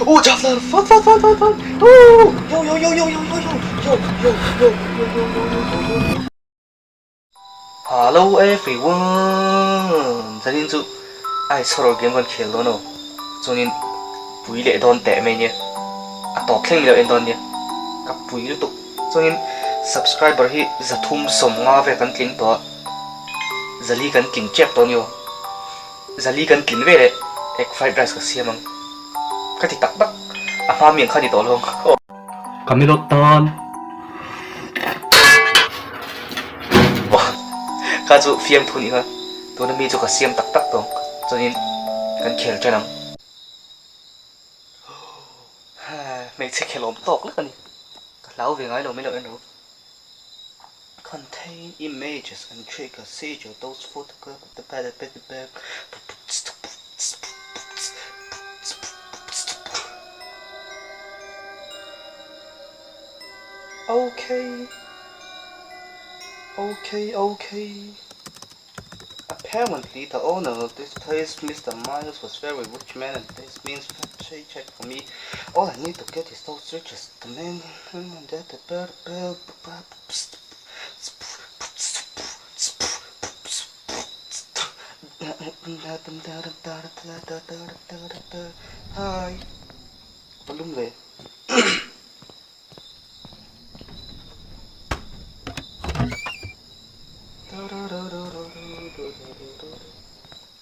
Oh jaflar fat fat fat fat fat oh yo yo yo yo yo yo yo yo yo yo yo yo yo yo yo yo yo Hello everyone zanin chu ice horror game kan khel dawn aw chuanin pui leh dawn teh mai nia a tawp thleng milo en dawn nia ka pui lutuk chuanin subscriber hi 350 vel kan tling tawh a zali kan tling tep tawh a ni aw zali kan tlin ve leh egg fried rice ka siam ang ka ti tak tak a hma mi ang kha ni tawh lo ang aw. Camilo tan. Kha chu fiamthu nih kha tuna mi chu ka siam tak tak tawh ang chuanin kan khel ṭan ang. Hmeichhe khelawm tawk lek a ni ka hlau ve ngai lo mai lo en ro. Contain images and trigger seizure those photograph the Okay Okay okay Apparently the owner of this place Mr. Miles was very rich man and this means fat paycheck for me All I need to get is those riches the man Hi va lum ve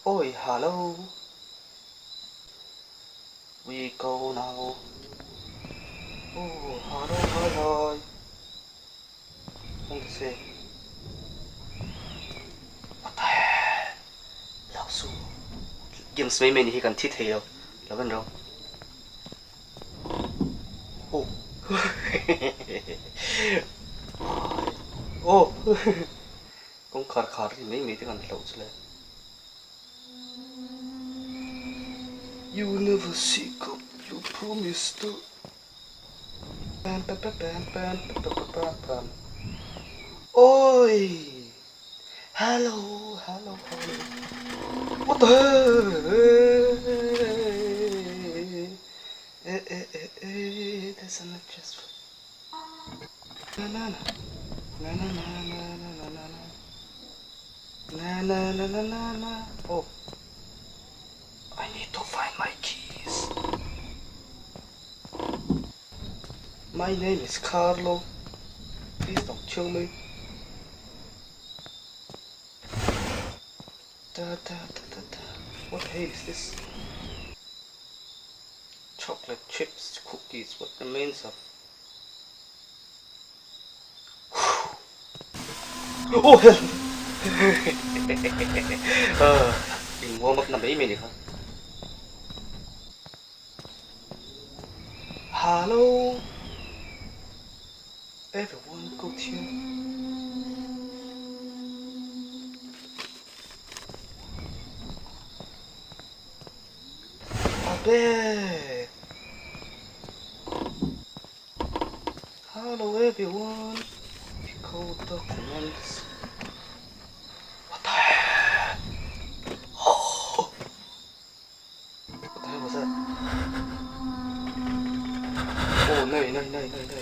Oi hello We go now Oh hello hi hi Heng se What the hell Lau su Games mai mai ni hi kan thi thei lo lo en ro Oh Oh Kawngkhar khar ri mai mai te kan hloh chu le You never seek up you promise to Pam pam pam pam pam pam pam pam pam Oi Hello hello hello What the hell Eh eh eh eh There's an chest Na na na na na na na na na na na na na na na na Oh I need to find my keys My name is Carlo Please don't kill me Da da da da da What the hell is this? Chocolate chips, cookies, what remains of Oh hell! In warm up na mai mai ni kha. Hello everyone go to A bed. Hello everyone. Code documents. What the hell? Oh. What the hell was that? Oh no no no no no.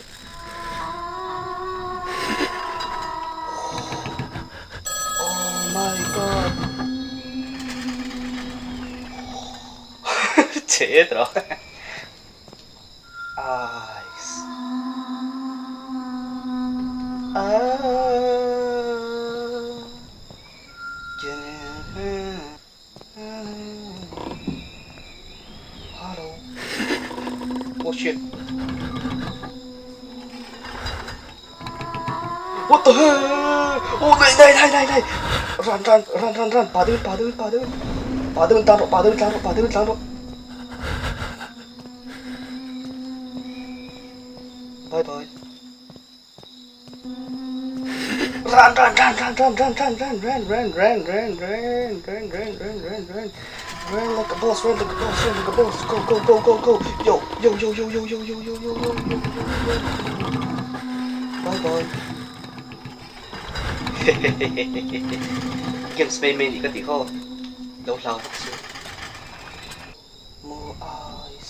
Oh my god. Chết rồi. Eyes. Ah. Hello. Oh shit. What the hell? Oh này này này này này. Run run run run run. Pa ding pa ding pa ding. Pa ding tlan rawh pa ding tlan rawh pa ding tlan rawh. Bye bye. Run run run run run run run run run run run run run run run run run run run like a boss run like a boss run like a boss go go go go go yo yo yo yo yo yo yo yo yo yo yo yo bye bye Games mai mai nih ka ti khaw lo hlau vak su More eyes.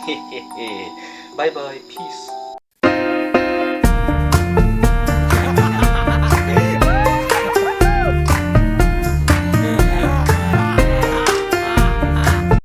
Hehehe. Bye bye. Peace.